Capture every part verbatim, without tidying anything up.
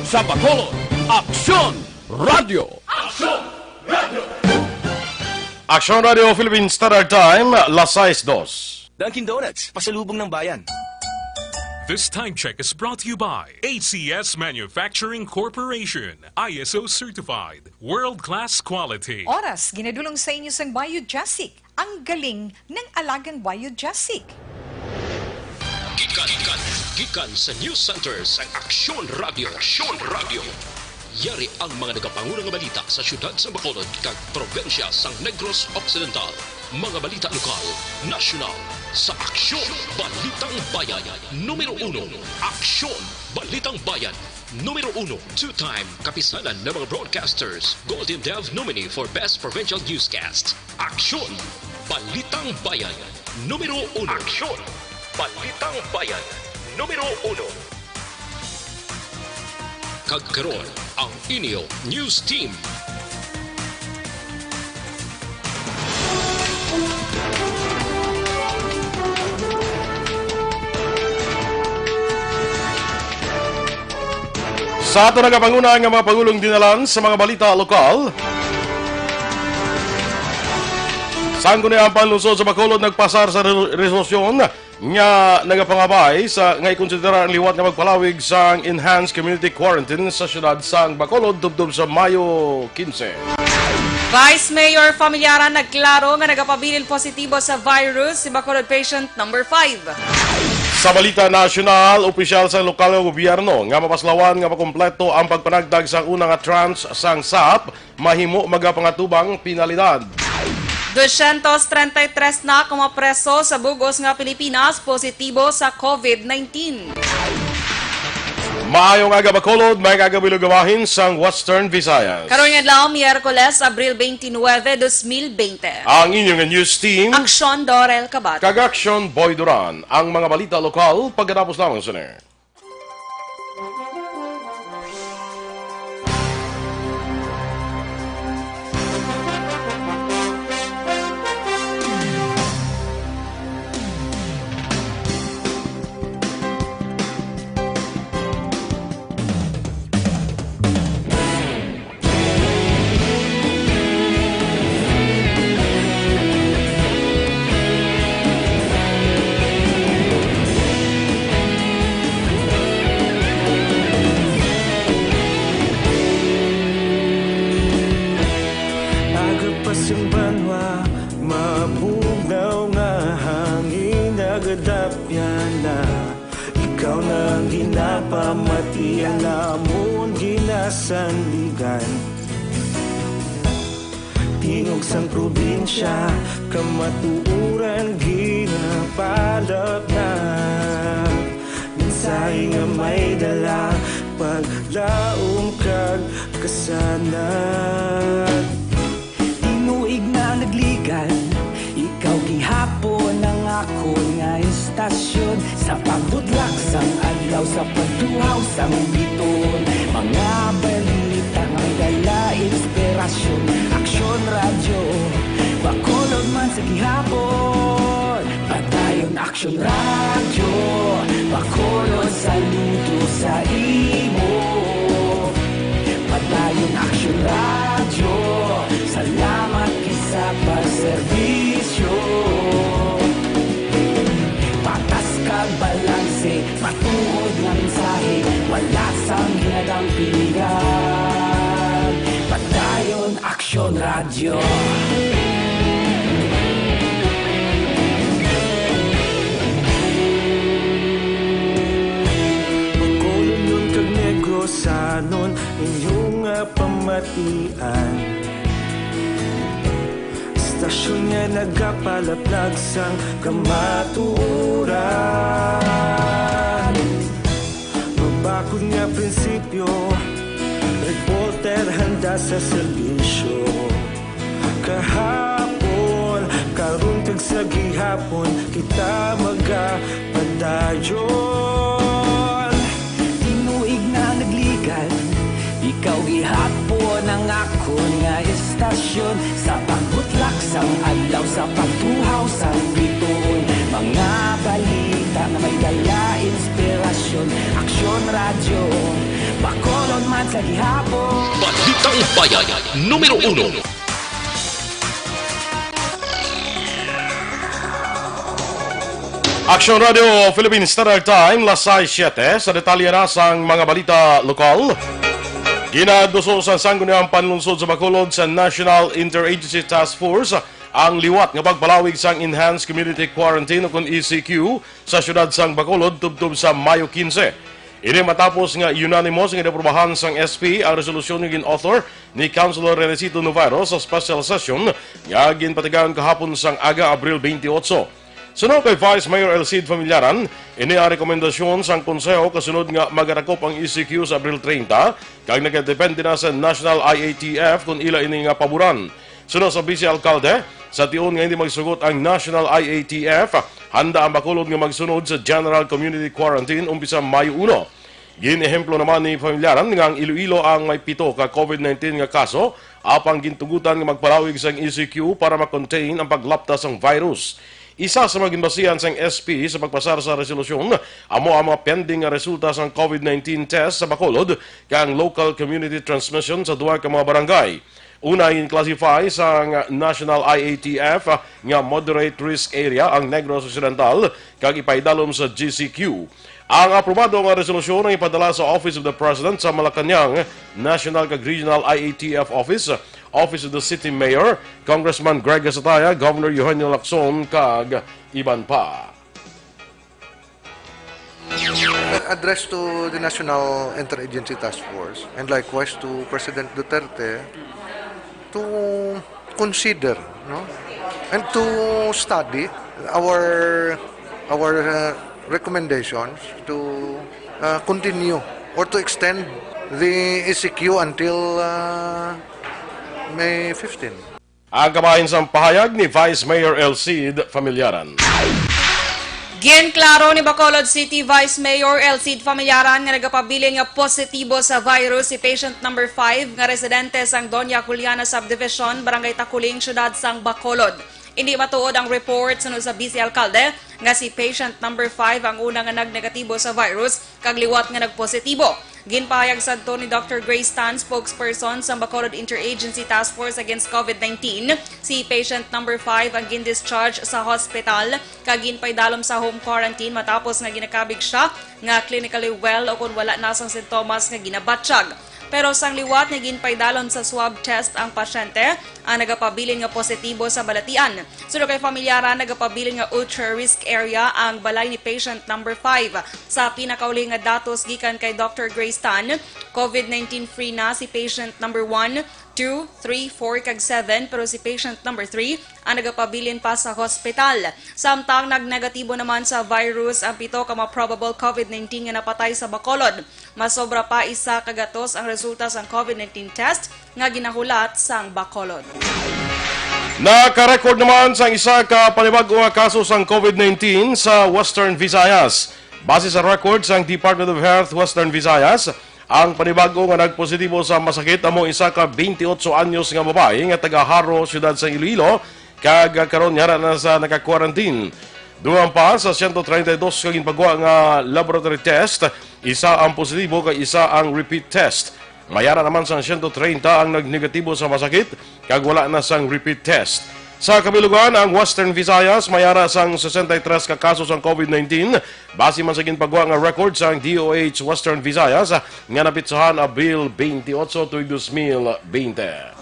Sa Bacolod, Aksyon Radio. Aksyon Radio. Aksyon Radio Philippine Standard Time, las sais dos. Dunkin' Donuts, pasalubong ng bayan. This time check is brought to you by A C S Manufacturing Corporation, I S O certified, world-class quality. Oras, ginadulong sa inyo sang Biogesic, ang galing ng alagang Biogesic. Gikan, gikan, gikan sa News Center sang Aksyon Radio. Aksyon Radio. Yari ang mga nagapanguna nga balita sa siyudad sa Bacolod kag probinsya sang Negros Occidental. Mga balita lokal, nasyonal, sa Aksyon Balitang Bayan. Numero uno, Aksyon Balitang Bayan. Numero uno, two-time Kapisanan ng mga Broadcasters Golden Dove nominee for Best Provincial Newscast. Aksyon Balitang Bayan. Numero uno. Aksyon Balitang Bayan. Numero uno. Kag karon, ang inyo news team. Sa ato nagapanguna nga mga pangulong dinalan sa mga balita lokal, sang Sangguniang Panlungsod sa Bacolod nagpasar sa re-, resolusyon nga nagapangabay sa nga ikonsidera ang liwat nga pagpalawig sang enhanced community quarantine sa siyudad sang Bacolod tubtob sa Mayo kinse. Vice Mayor Familiaran nagklaro nga nagapabilin positibo sa virus si Bacolod patient number five. Sa balita nasyonal, opisyal sa lokal nga gobyerno nga mapaslawan nga makompleto ang pagpanagtag sang una nga tranche sang sap mahimo magapangatubang penalidad. Dosyentos treinta y tres na ka mga preso sa bug-os nga Pilipinas positibo sa COVID nineteen. Maayong aga, Bacolod, maayong aga, Bilog nga bahin sang Western Visayas. Karon nga adlaw, Miyerkules, Abril twenty-nine, dos mil bente. Ang inyo nga news team, Aksyon Dorel Kabat. Kag Aksyon Boy Duran. Ang mga balita lokal, pagkatapos lamang sini. Aga pa sang banwa, mabugnaw nga hangin, nagadapyan na. Ikaw na ang ginapamatian namon, ginasandigan. Tingog sang probinsya, kamatuoran ginapalapnap. Mensahe nga may dala, paglaom kag kasanag. Tinuig na nagligan, ikaw gihapon ang akon nga istasyon. Sa pagbutlak sang adlaw, sa pagtuhaw sang biton, mga balita nga may dala inspirasyon. Aksyon Radyo, Bacolod man sa gihapon. Padayon Aksyon Radyo, Bacolod, saludo sa imo. Padayon Aksyon Radyo, salamat gid sa pagserbisyo. Patas kag balanse, matuod nga mensahe, wala sang ginadampingan. Padayon Aksyon Radyo. Bacolodnon kag Negrosanon, inyo nga pamatian. Istasyon nga nagapalaplag sang kamatuoran. Mabakod nga prinsipyo, reporter handa sa serbisyo. Kahapon, karon kag sa gihapon, kita magapadayon. Tinuig na nagligan, ikaw gihapon ang akon nga istasyon. Sa pagbutlak sang adlaw, sa pagtuhaw sang biton, mga balita nga may dala inspirasyon. Aksyon Radyo, Bacolod Balitang Bayan, numero uno. Action Radio Philippine Standard Time, las sais siete. Sa detalye na sang mga balita lokal, ginaduso sa Sangguniang Panlunsod sa Bacolod sa National Interagency Task Force ang liwat nga pagpalawig sang Enhanced Community Quarantine o kon E C Q sa siyudad sang Bacolod tubtob sa Mayo quince. Ini matapos nga unanimous nga inaprubahan sang S P ang resolusyon nga gin-author ni Councilor Renesito Novairo sa special session nga ginpatigayon kahapon sang aga, Abril twenty-eight. Suno kay Vice Mayor Elcid Familyaran, ini ang rekomendasyon sang Konseho kasunod nga magadakop ang E C Q sa Abril treinta, kag nagadepende na sa National I A T F kon ila ini nga paboran. Suno sa Vice Alcalde, sa tion nga hindi magsugot ang National I A T F, handa ang Bacolod nga magsunod sa General Community Quarantine umpisa Mayo uno. Gin-ehemplo naman ni Familyaran nga ang Iloilo ang may pito ka COVID nineteen nga kaso, apang gintugutan nga magpalawig sang E C Q para ma-contain ang paglapta sang virus. Isa sa mga ginbasihan sang S P sa pagpasar sa resolusyon amo ang mga pending nga resulta sang COVID nineteen test sa Bacolod kag ang local community transmission sa duha ka mga barangay. Una, gin-classify sang National I A T F nga moderate risk area ang Negros Occidental kag ipaidalom sa G C Q. Ang aprobado nga resolusyon ang ipadala sa Office of the President sa Malacañang, National kag Regional I A T F Office, Office of the City Mayor, Congressman Greg Sataya, Governor Eugenio Lacson, kag iban pa. Address to the National Interagency Task Force and likewise to President Duterte to consider, no, and to study our, our, uh, recommendations to, uh, continue or to extend the E C Q until, uh, May fifteen. Ang kabahin sang pahayag ni Vice Mayor Elcid Familyaran. Ginklaro ni Bacolod City Vice Mayor Elcid Familyaran nga nagapabilin nga positibo sa virus si patient number five nga residente sang Doña Juliana Subdivision, Barangay Taculing, siyudad sang Bacolod. Indi matuod ang report, suno sa Vice Alcalde, nga si patient number five ang una nga nagnegatibo sa virus kag liwat nga nagpositibo. Ginpahayag sadto ni Doctor Grace Tan, spokesperson sa Bacolod Interagency Task Force Against COVID nineteen, si patient number five ang gin-discharge sa hospital kag ginpaidalom sa home quarantine matapos nga ginakabig siya nga clinically well o kon wala na sang sintomas nga ginabatyag. Pero sang liwat nga ginpaidalom sa swab test ang pasyente, ang nagapabilin nga positibo sa balatian. Suno kay Familyaran, nagapabilin nga ultra-risk area ang balay ni patient number five. Sa pinakauli nga datos gikan kay Doctor Grace Tan, COVID nineteen free na si patient number one, two, three, four, kag seven, pero si patient number three ang nagapabilin pa sa hospital. Samtang nagnegatibo naman sa virus ang pito ka mga probable COVID nineteen nga napatay sa Bacolod. Masobra pa isa ka gatos ang resulta sang COVID nineteen test nga ginahulat sang Bacolod. Naka-record naman sang isa ka panibag-o nga kaso sang COVID nineteen sa Western Visayas. Base sa record sang Department of Health Western Visayas, ang panibag-o nga nagpositibo sa masakit amo isa ka twenty-eight anyos nga babayi nga taga Jaro, siyudad sa Iloilo, kag karon yara na sa naka-quarantine. Dugang pa sa siyento treinta y dos ka ginpagwa nga laboratory test, isa ang positibo kag isa ang repeat test. Mayara naman sang siyento treinta ang nagnegatibo sa masakit kag wala na sang repeat test. Sa kabilugan, ang Western Visayas mayara sang sesenta y tres ka kaso sang COVID nineteen, base man sa ginpagwa nga record sang D O H Western Visayas nga napitsahan Abril twenty-eight tuig dos mil bente.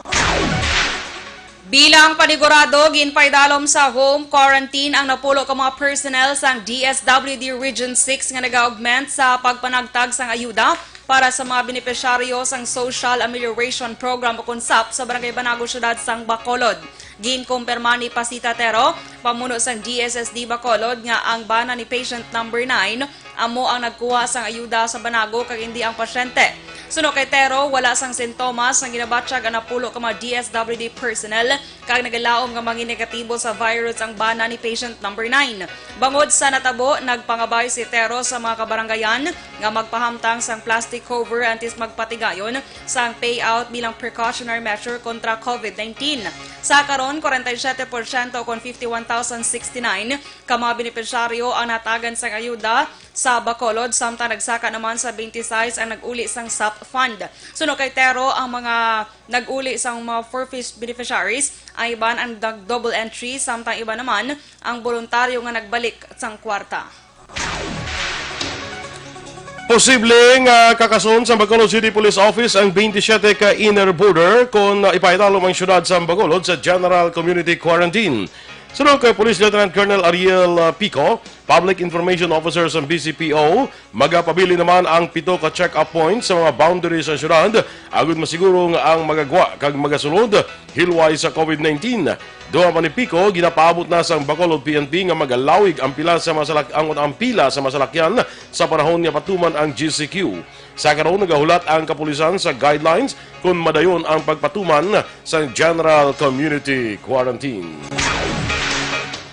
Bilang panigurado, ginpaidalom sa home quarantine ang napulo ka mga personnel sang D S W D Region six nga nag-augment sa pagpanagtag sang ayuda para sa mga benepisyaryo sang Social Amelioration Program o kon SAP sa Barangay Banago, siyudad sang Bacolod. Ginkumpirma ni Pasita Tero, pamuno sang D S S D Bacolod, nga ang bana ni patient number nine amo ang nagkuha sang ayuda sa Banago kag indi ang pasyente. Suno kay Tero, wala sang sintomas nga ginabatyag ang napulo ka mga D S W D personnel kag nagalaom nga manginegatibo sa virus ang bana ni patient number nine. Bangod sa natabo, nagpangabay si Tero sa mga kabarangayan nga magpahamtang sang plastic cover antes magpatigayon sang payout bilang precautionary measure kontra COVID nineteen. Sa karon, kwarenta y siyete porsyento kon fifty-one thousand sixty-nine ka mga benepisyaryo ang natagan sang ayuda sa Bacolod, samtang nagsaka naman sa twenty-six ang nag-uli sang SAP fund. Suno kay Tero, ang mga nag-uli sang mga forfeit beneficiaries, ang iban ang nag-double entry, samtang iban naman ang boluntaryo nga nagbalik sang kwarta. Posible nga kakason sa Bacolod City Police Office ang twenty-seven ka inner border kon, ah, ipahitalom ang siyudad sa Bacolod sa General Community Quarantine. Suno kay Police Lieutenant Colonel Ariel, ah, Pico, Public Information Officer sa B C P O, magapabilin naman ang pito ka check-up points sa mga boundaries sa siyudad agud masiguro nga ang magagwa kag magasulod hilway sa COVID nineteen. Duha pa ni Pico, ginapaabot na sang Bacolod P N P nga magalawig ang pila sa masalak-, ang, ang pila sa masalakyan sa panahon nga patuman ang G C Q. Sa karon, nagahulat ang kapulisan sa guidelines kon madayon ang pagpatuman sa General Community Quarantine.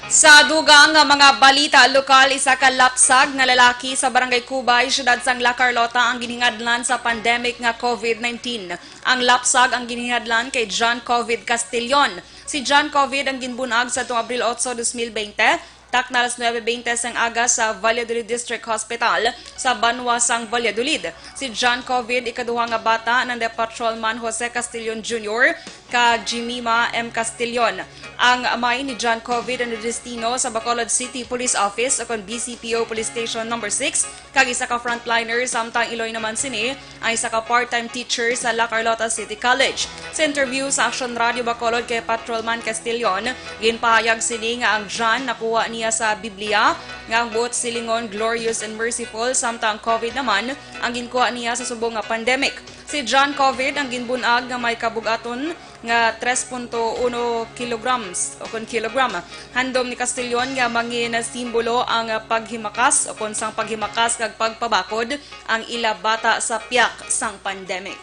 Sa dugang nga mga balita lokal, isa ka lapsag nga lalaki sa Barangay Cubay, siyudad sang La Carlota, ang ginhingadlan sa pandemic nga COVID nineteen. Ang lapsag ang ginhingadlan kay John COVID Castillon. Si John COVID ang ginbunag sa tuong Abril otso, dos mil bente, takna alas nuebe bente sang aga sa Valladolid District Hospital sa banwa sang Valladolid. Si John COVID, ikaduha nga bata nanda Patrolman Jose Castillon Junior kag Jemima M Castillon. Ang amay ni John COVID ang nadestino sa Bacolod City Police Office, o kon B C P O Police Station Number Six, kag isa ka frontliner, samtang iloy naman sini ang isa ka part-time teacher sa La Carlota City College. Sa interview sa Action Radio Bacolod kay Patrolman Castillon, ginpahayag sini nga ang John nakuha niya sa Biblia nga ang buot silingon glorious and merciful, samtang ang COVID naman ang ginkuha niya sa subong nga pandemic. Si John COVID ang ginbun-ag nga may kabug-aton nga tres punto uno kilograms o kon kilogram. Handom ni Castillon nga mangin simbolo ang paghimakas o kon sang paghimakas kag pagpabakod ang ila bata sa piyak sang pandemic.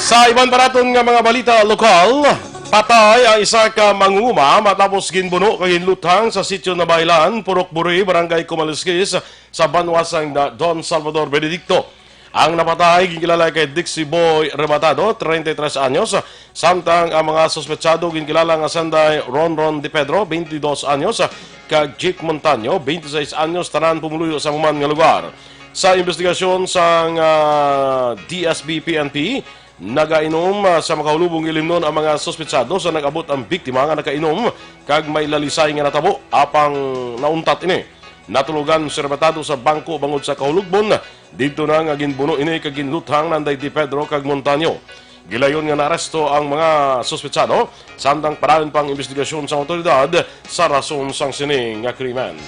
Sa iban pa naton nga mga balita lokal, patay ang isa ka manguma matapos ginbuno kag ginluthang sa sitio Nabaylan, Purok Buri, Barangay Kumaliskis, sa banwa sang Don Salvador Benedicto. Ang napatay ginkilala kay Dixie Boy Rematado, treinta y tres anyos, samtang ang mga suspetsado ginkilala nga sanday Ronron De Pedro, veintidós anyos, kag Jake Montaño, veintiséis anyos, tanan pumuluyo sa amo man nga lugar. Sa investigasyon sang, ah, D S B P N P, nagainom, ah, sa makahulubong ilimnon ang mga suspetsado sa nag-abot ang biktima nga nakainom kag may lalisay nga natabo, apang nauntat ini. Natulogan si Rematado sa bangko bangod sa kahulugmon. Didto na nga ginbuno ini kag ginluthang nanday Di Pedro kag Montaño. Gilayon nga naaresto ang mga suspetsado, samtang padayon pa ang investigasyon sa awtoridad sa rason sang sini nga krimen.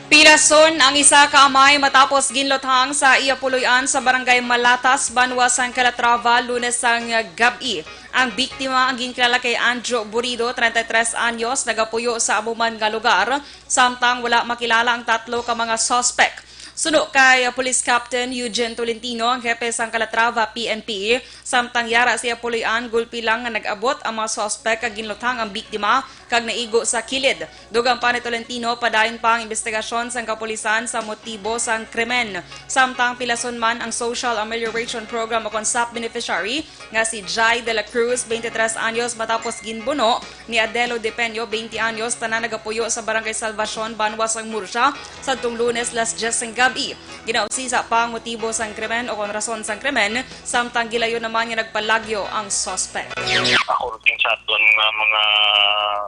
Pilason ang isa ka amay matapos ginluthang sa iya puloy-an sa Barangay Malatas, banwa sang Calatrava, Lunes sang gab-i. Ang biktima ang ginkilala kay Anjo Burido, treinta y tres anyos, nagapuyo sa amo man nga lugar, samtang wala makilala ang tatlo ka mga suspek. Suno kay Police Captain Eugene Tolentino, ang hepe sang Calatrava P N P, samtang yara sa iya puloy-an, gulpi lang nga nag-abot ang mga suspek kag ginluthang ang biktima kag naigo sa kilid. Dugang pa ni Tolentino, padayon pa ang investigasyon sang kapulisan sa motibo sang krimen. Samtang pilason man ang Social Amelioration Program o kon SAP beneficiary nga si Jai de la Cruz, twenty-three anyos, matapos ginbuno ni Adelo De Peño, twenty anyos, tanan nagapuyo sa Barangay Salvacion, banwa sang Murcia, sadtong Lunes, las diyes sang gab-i. Ginausisa pa ang motibo sang krimen o kon rason sang krimen, samtang gilayon naman nga nagpalagyo ang suspek. According sa aton nga mga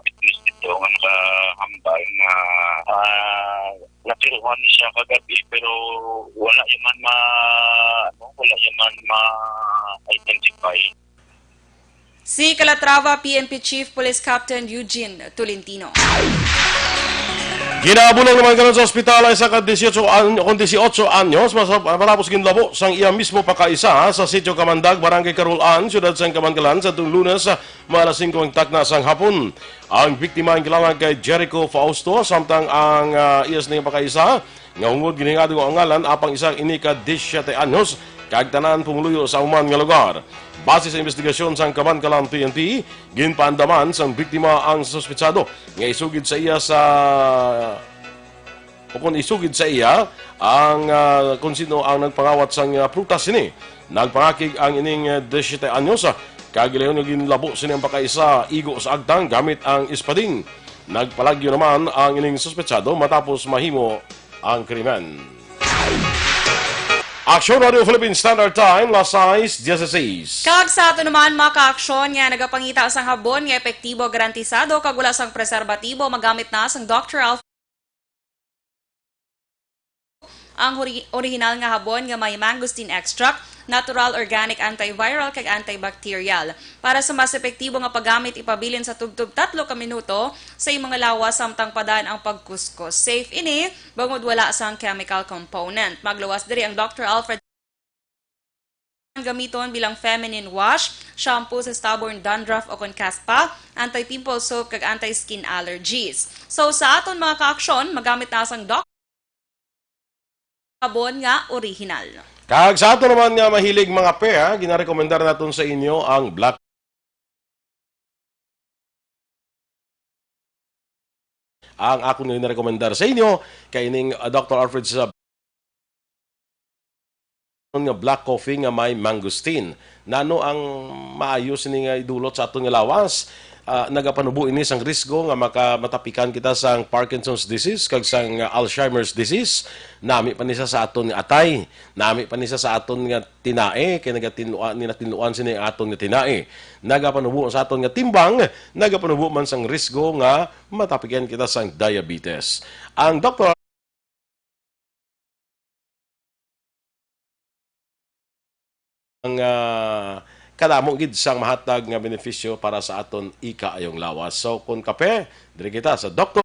witness dito nga nakahambal nga, ah, natiruhan ni siya kagabi, pero wala ya man ma-, ano, wala ya man ma-identify. Si Calatrava P N P Chief Police Captain Eugene Tolentino. Ginabulong naman karon sa ospital ang isa ka dieciocho an-, kung dieciocho anyos, mas-, matapos ginlabo sang iya mismo pakaisa sa Sitio Kamandag, Barangay Carol-an, Siyudad sang Kamankalan, sa tuong Lunes, mga alas singko ang takna sang hapon. Ang biktima ang kilala kay Jericho Fausto, samtang ang, ah, iya sini nga pakaisa nga hungod ginhingado ang ngalan, apang isa ini ka disisyete anyos, kag tanan pumuluyo sa amo man nga lugar. Base sa investigasyon sang Kamankalan P N P, ginpaandaman sang biktima ang suspetsado nga isugid sa iya sa, o kon isugid sa iya ang, ah, kon sino ang nagpangawat sang, ah, prutas sini. Nagpangakig ang ining, ah, disisyete anyos, ah, kag gilayon nga ginlabo sini ang pakaisa igo sa agtang gamit ang espading. Nagpalagyo naman ang ining suspetsado matapos mahimo ang krimen. Aksyon Radio Philippine Standard Time, las sais dieciséis. Kag sa ato naman, mga kaaksyon nga nagapangita sang habon nga epektibo, garantisado, kag wala sang preserbatibo, magamit na sang Doctor Alfred. Ang ori-, orihinal nga habon nga may mangosteen extract, natural, organic, antiviral, kag antibacterial. Para sa mas epektibo nga paggamit, ipabilin sa tubtob tatlo ka minuto sa imo nga lawas samtang padaan ang pagkuskos. Safe ini, bangod wala sang chemical component. Magluwas diri ang Doctor Alfred. Gamiton bilang feminine wash, shampoo sa stubborn dandruff o kon caspa, anti-pimple soap kag anti-skin allergies. So, sa aton mga kaaksyon, magamit na sang doc-, habon nga orihinal. Kag sa ato naman nga mahilig mga pe, ha, ginarekomendar naton sa inyo ang Black Ang akon nga ginarekomendar sa inyo kay ining, ah, Doctor Alfred sa nga black coffee nga may mangosteen. Nano ang maayo sini nga idulot sa aton nga lawas? Ah, nagapanubo ini sang risgo nga maka-, matapikan kita sang Parkinson's disease kag sang, ah, Alzheimer's disease. Nami pa ni siya sa aton nga atay. Nami pa ni siya sa aton nga tinae, kay nagatinluan, ninatinluan sini ang aton nga tinae. Nagapanubo sa aton nga timbang, nagapanubo man sang risgo nga matapikan kita sang diabetes. Ang doktor ang, ah, kadamo gid sang mahatag nga benepisyo para sa aton ikaayong lawas. So, kung kape, diri kita sa Doktor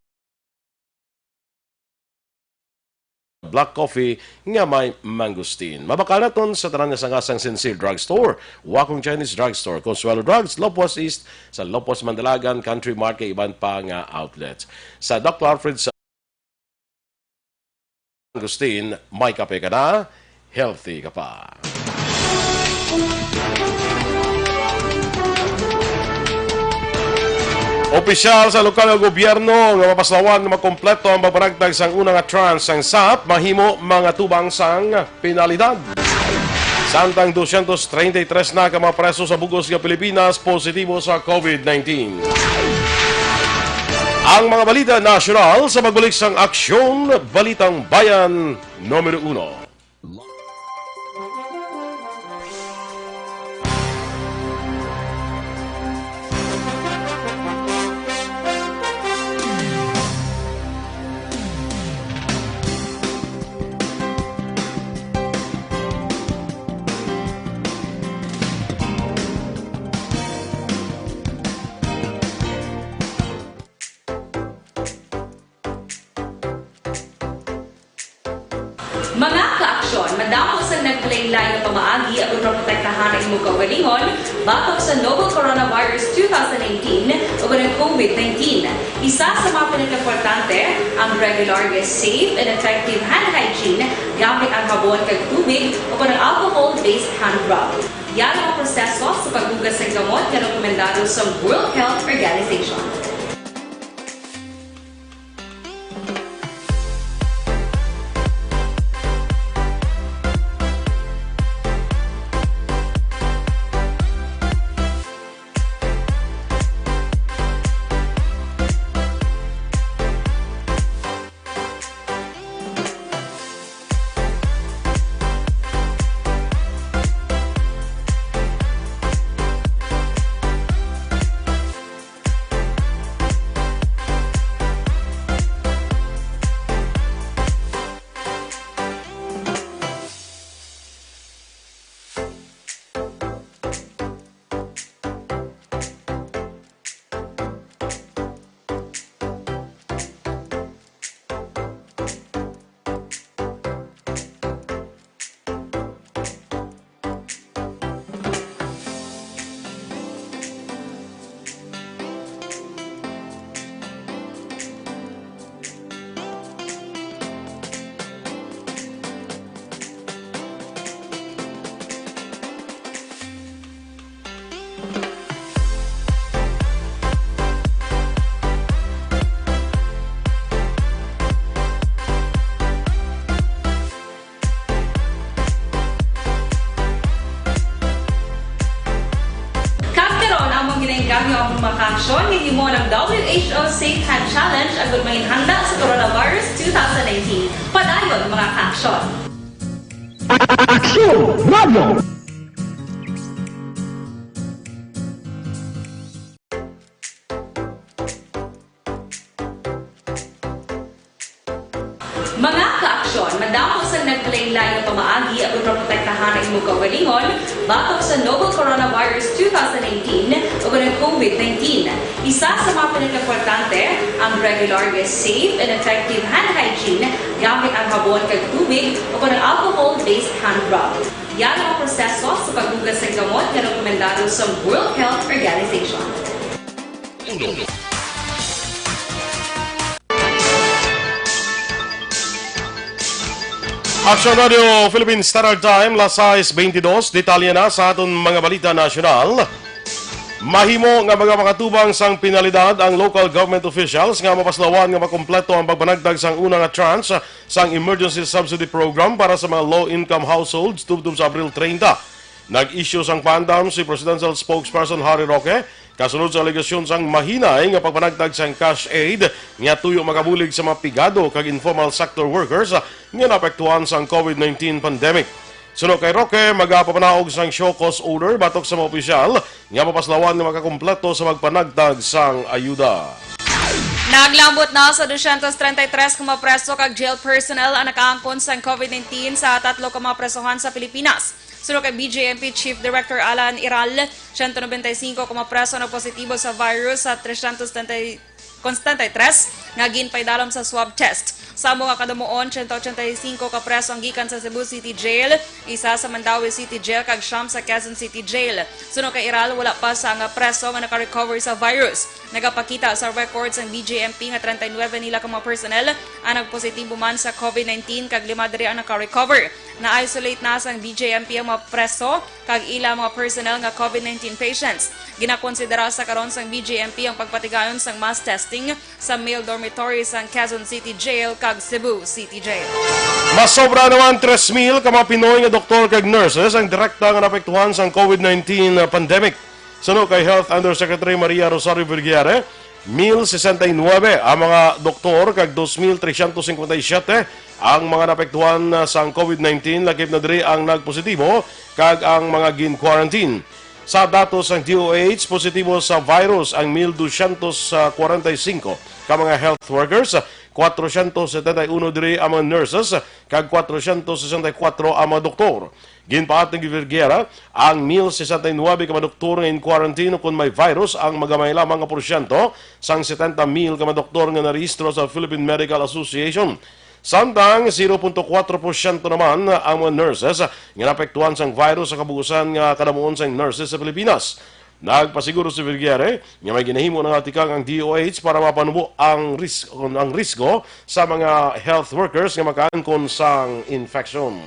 Black Coffee nga may mangosteen. Mabakal naton sa tanan nga sanga sang Sincere Drugstore, Wakong Chinese Drugstore, Consuelo Drugs, Lopos East, sa Lopos Mandalagan, Country Mart, kay iban pa nga outlets. Sa Doktor Alfred sa Agustin, may kape ka na, healthy ka pa. Opisyal sa lokal nga gobyerno nga mapaslawan nga makompleto ang pagpanagtag sang una nga tranche sang sap, mahimo mga tubang sang penalidad. Samtang dosyentos treinta y tres na ka mga preso sa bug-os nga Pilipinas positibo sa COVID nineteen. Ang mga balita nasyonal sa pagbalik sang Aksyon Balitang Bayan numero uno. Mga kaaksyon, madamo sang naglain-lain nga pamaagi aron maprotektahan ang imo kaugalingon batok sa novel coronavirus two thousand nineteen o ang COVID nineteen. Isa sa mga pinakaimportante ang regular nga safe and effective hand hygiene gamit ang habon kag tubig o ang alcohol-based hand rub. Yara ang proseso sa paghugas sang kamot nga rekomendado sa World Health Organization. Aksyon, gihimo ng W H O Safe Hand Challenge agud manginhanda sa coronavirus two thousand nineteen. Padayon, mga ka-aksyon. Aksyon Radio! Mga ka-aksyon, madamo sang nagkalain-lain nga pamaagi aron maprotektahan ang imong kaugalingon batok sa novel coronavirus two thousand nineteen o kanang COVID nineteen. Isa sa mga pinakaimportante, ang regular nga safe and effective hand hygiene gamit ang habon kag tubig o kanang alcohol-based hand rub. Yara ang proseso sa paghugas sa gamot nga rekomendado sa World Health Organization. Action Radio Philippine Standard Time, las sais beintidos. Detalye na sa aton mga balita nasyonal. Mahimo nga mga makatubang sang penalidad ang local government officials nga mapaslawan nga makompleto ang pagpanagtag sang una nga tranche sang Emergency Subsidy Program para sa mga low-income households tubtob sa Abril treinta. Nag-issue sang pandam si Presidential Spokesperson Harry Roque kasunod sa alegasyon sang mahinay nga pagpanagtag sang cash aid nga tuyo makabulig sa mga pigado kag informal sector workers nga naapektuhan sang COVID nineteen pandemic. Suno kay Roque, magapapanaog sang show cause order batok sa mga opisyal nga mapaslawan nga makakumpleto sa pagpanagtag sang ayuda. Naglambot na sa dosyentos treinta y tres ka mga preso kag jail personnel ang nakaangkon sang COVID nineteen sa tatlo ka mga presohan sa Pilipinas. Suno kay B J M P Chief Director Alan Iral, siyento nobenta y singko ka mga preso nagpositibo sa virus sa tresyentos setenta y, kon setenta y tres nga ginpaidalom sa swab test. Sa amo nga kadamuon, siyento ochenta y singko ka preso ang gikan sa Cebu City Jail, isa sa Mandaue City Jail, kag siyam sa Quezon City Jail. Suno kay Iral, wala pa sa nga preso nga naka-recover sa virus. Nagapakita sa records ang B J M P nga treinta y nuebe nila ka mga personnel ang nagpositibo man sa COVID nineteen, kag lima diri ang naka-recover. Na-isolate na sang B J M P ang mga preso kag ila mga personnel nga COVID nineteen patients. Ginakonsidera sa karon sang B J M P ang pagpatigayon sang mass testing sa male dormitory sang Quezon City Jail kag Cebu City Jail. Masobra naman tres mil ka mga Pinoy nga doktor kag nurses ang direkta nga naapektuhan sang COVID nineteen pandemic. Suno kay Health Undersecretary Maria Rosario Vergeire, mil sesenta y nuebe ang mga doktor kag dos mil tresyentos cincuenta y siete ang mga naapektuhan, ah, sang COVID nineteen, lakip na diri ang nagpositibo kag ang mga gin-quarantine. Sa datos sang D O H, positibo sa virus ang mil dosyentos kwarenta y singko ka mga health workers, kwatrosyentos setenta y uno diri ang mga nurses, kag kwatrosyentos sesenta y kuwatro ang mga doktor. Ginpahayag ni Vergara, ang mil sesenta y nuebe ka mga doktor nga in quarantine ukon may virus ang magamay lamang nga porsyento sang setenta mil ka mga doktor nga narehistro sa Philippine Medical Association. Samtang zero punto kuwatro porsyento naman ang mga nurses nga naapektuhan sang virus sa kabuusan nga kadamuon sang nurses sa Pilipinas. Nagpasiguro si Vergere nga may ginahimo na nga tikang ang D O H para mapanubo ang ris-, ang risgo sa mga health workers nga makaangkon sang infection.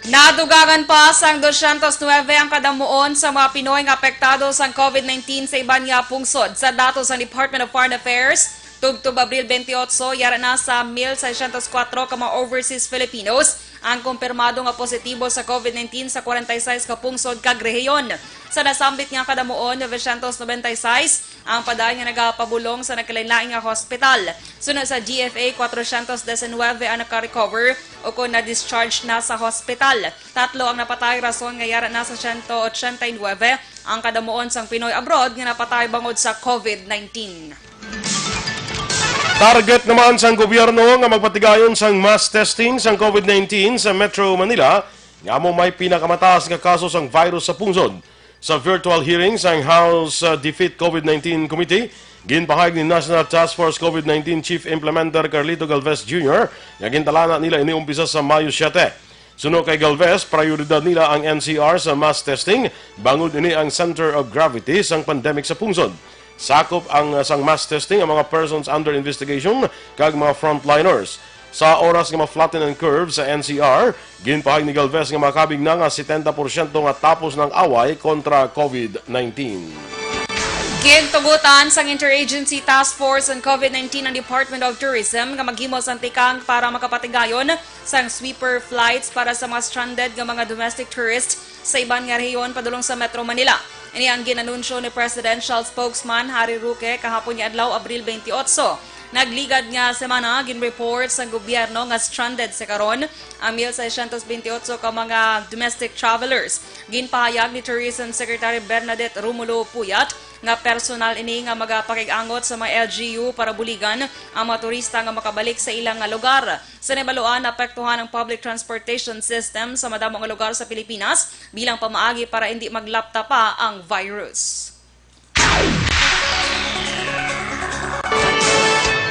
Nadugangan pa sang dosyentos nuebe ang kadamuon sa mga Pinoy nga apektado sang COVID nineteen sa iban nga pungsod. Sa datos sang Department of Foreign Affairs, tubtob Abril twenty-eight, yara na sa mil seiscientos kuwatro ka mga overseas Filipinos ang kumpirmado nga positibo sa COVID nineteen sa kwarenta y seis ka pungsod kag rehiyon. Sa nasambit nga kadamuon, novecientos noventa y seis ang padayon nga nagapabulong sa nagkalainlain nga hospital. Suno sa D F A, kwatrosyentos disinwebe ang naka-recover o kon na-discharge na sa hospital. Tatlo ang napatay, rason nga yara na sa siyento ochenta y nuebe ang kadamuon sang Pinoy abroad nga napatay bangod sa COVID nineteen. Target naman sang gobyerno nga magpatigayon sang mass testing sang COVID nineteen sa Metro Manila, nga amo may pinakamataas nga kaso sang virus sa pungsod. Sa virtual hearing sang House, uh, DFID COVID nineteen Committee, ginpahayag ni National Task Force COVID nineteen Chief Implementer Carlito Galvez Junior nga gintalana nila ini umpisa sa Mayo siete. Suno kay Galvez, prayoridad nila ang N C R sa mass testing, bangod ini ang center of gravity sang pandemic sa pungsod. Sakop ang, uh, sang mass testing ang mga persons under investigation kag mga frontliners. Sa oras nga ma-flatten ang curve sa N C R, ginpahayag ni Galvez nga makabig na nga setenta porsyento nga tapos na ang away kontra COVID nineteen. Gintugutan sang Interagency Task Force on COVID nineteen ang Department of Tourism nga maghimo sang tikang para makapatigayon sang sweeper flights para sa mga stranded nga mga domestic tourists sa iban nga rehiyon padulong sa Metro Manila. Ini ang gin-anunsyo ni Presidential Spokesman Harry Roque kahapon nga adlaw, Abril twenty-eight. Nagligad nga semana, gin-report sa gobyerno nga stranded sa karon ang mil seiscientos veintiocho ka mga domestic travelers. Ginpahayag ni Tourism Secretary Bernadette Romulo Puyat nga personal ini nga magapakig-angot sa mga L G U para buligan ang mga turista nga makabalik sa ilang nga lugar. Sa nahibaluan, naapektuhan ang public transportation system sa madamo nga lugar sa Pilipinas bilang pamaagi para hindi maglapta pa ang virus.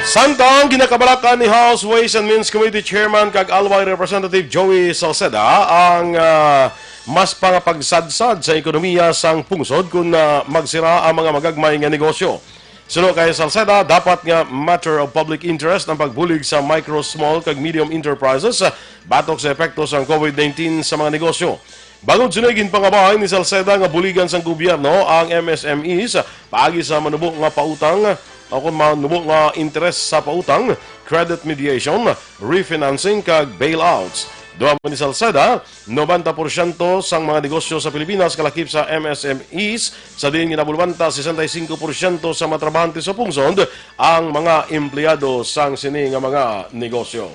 Samtang ginakabalakan ni House Ways and Means Committee Chairman kag Albay Representative Joey Salceda ang, ah, mas pangapagsadsad sa ekonomiya sang pungsod kon, ah, magsira ang mga magagmay nga negosyo. Suno kay Salceda, dapat nga matter of public interest ang pagbulig sa micro, small, kag medium enterprises, ah, batok sa epekto sang COVID nineteen sa mga negosyo. Bangod sini, ginpangabay ni Salceda nga buligan sang gobyerno ang M S M Es paagi sa manubo nga pautang o kon manubo nga interes sa pautang, credit mediation, refinancing, kag bailouts. Dugang pa ni Salceda, nobenta porsyento sang mga negosyo sa Pilipinas kalakip sa M S M Es, sa diin ginabulbanta sesenta y cinco porsyento sa mga trabahante sa pungsod ang mga empleyado sang sini nga mga negosyo.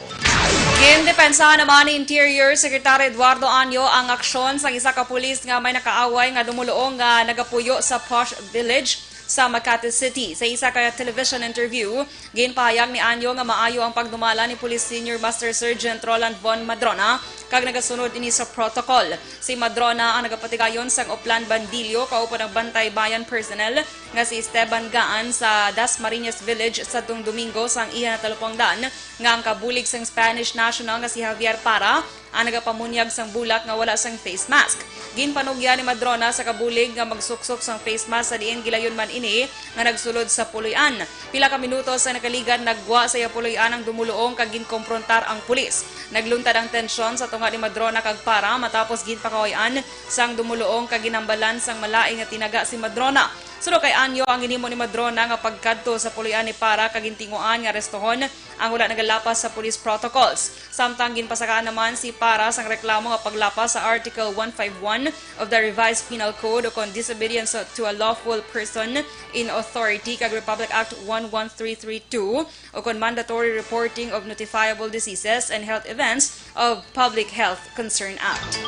Gindepensahan naman ni Interior Secretary Eduardo Año ang aksyon sang isa ka pulis nga may nakaaway nga dumuluong nga nagapuyo sa Posh Village sa Makati City. Sa isa ka television interview, ginpahayag ni Año nga maayo ang pagdumala ni Police Senior Master Sergeant Roland Von Madrona kag nagasunod ini sa protocol. Si Madrona ang nagapatigayon sang Oplan Bandilio kaupod ang Bantay Bayan personnel nga si Esteban Gaan sa Dasmariñas Village sadtong Domingo sang iya natalupangdan nga ang kabulig sang Spanish national nga si Javier Para ang nagapamunyag sang bulak nga wala sang face mask. Ginpanugyan ni Madrona sa kabulig nga magsuksok sang face mask sa diin gilayon man ini nga nagsulod sa puloy-an. Pila ka minutos ang nakaligad, naggwa sa iya puloy-an ang dumuluong kag ginkomprontar ang pulis. Nagluntad ang tensyon sa tunga ni Madrona kag Para matapos ginpakawayan sang dumuluong kag ginhambalan sang malain nga tinaga si Madrona. Suno kay Anyo, ang ginhimo ni Madrona nga pagkadto sa puloy-an ni Para kag gintinguan nga arestohon ang wala nagalapas sa police protocols. Samtang ginpasakaan naman si Para sang reklamo nga paglapas sa Article one five one of the Revised Penal Code ukon disobedience to a lawful person in authority kag Republic Act one one three three two ukon mandatory reporting of notifiable diseases and health events of Public Health Concern Act.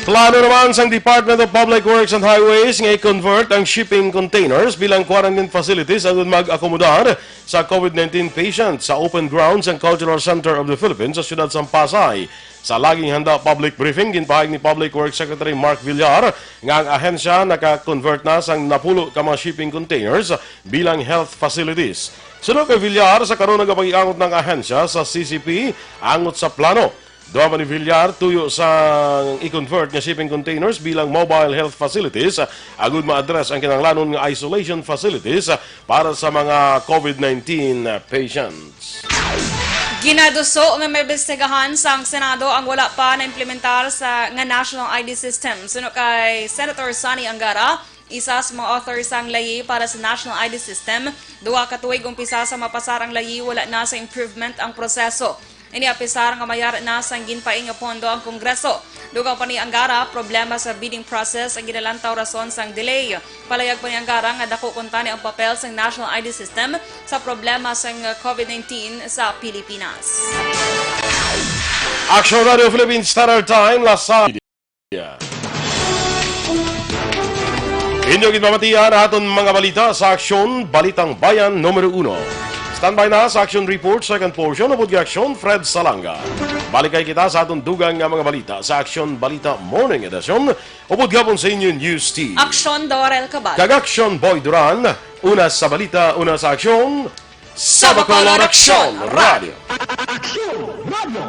Plano naman sang Department of Public Works and Highways nga i-convert ang shipping containers bilang quarantine facilities aron mag-akomodar sa COVID nineteen patients sa open ground sang Cultural Center of the Philippines sa siyudad sang Pasay. Sa laging handa public briefing, ginpahayag ni Public Works Secretary Mark Villar nga ang ahensya naka-convert na sang napulo ka mga shipping containers bilang health facilities. Suno kay Villar, sa karon nagapag-iangot na ang ahensya sa C C P angot sa plano. Dugang pa ni Villar, tuyo sang i-convert nga shipping containers bilang mobile health facilities, agud ma-address ang kinahanglanon nga isolation facilities para sa mga COVID nineteen patients. Ginaduso nga maimbestigahan sang Senado ang wala pa naimplementar sa, nga national I D system. Suno kay Senator Sonny Angara, isa sa mga author sang layi para sa national I D system, duha ka tuig umpisa sa mapasar ang layi, wala na sa improvement ang proseso. Ini apisar nga mayar na sang ginpain nga pondo ang Kongreso. Dugang pa ni Angara, problema sa bidding process ang ginalantaw rason sang delay. Palayag pa ni Angara nga dako kuntani ang papel sang national I D system sa problema sang COVID nineteen sa Pilipinas. Action Radio Philippines Standard Time, las sais. Inyo ginpamatian aton mga balita sa Aksyon, Balitang Bayan numero uno. Standby na sa Action Report, second portion, upod kay Aksyon Fred Salanga. Balikay kita sa aton dugang nga mga balita sa Aksyon Balita Morning Edition, upod gihapon sa inyo News Team. Aksyon Dorel Cabal. Kag Aksyon Boy Duran, una sa balita, una sa aksyon. Sa Bacolor Aksyon Radio. Aksyon Radio.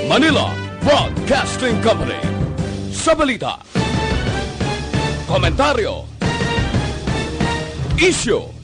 Manila Broadcasting Company. Sa balita, komentaryo, isyu,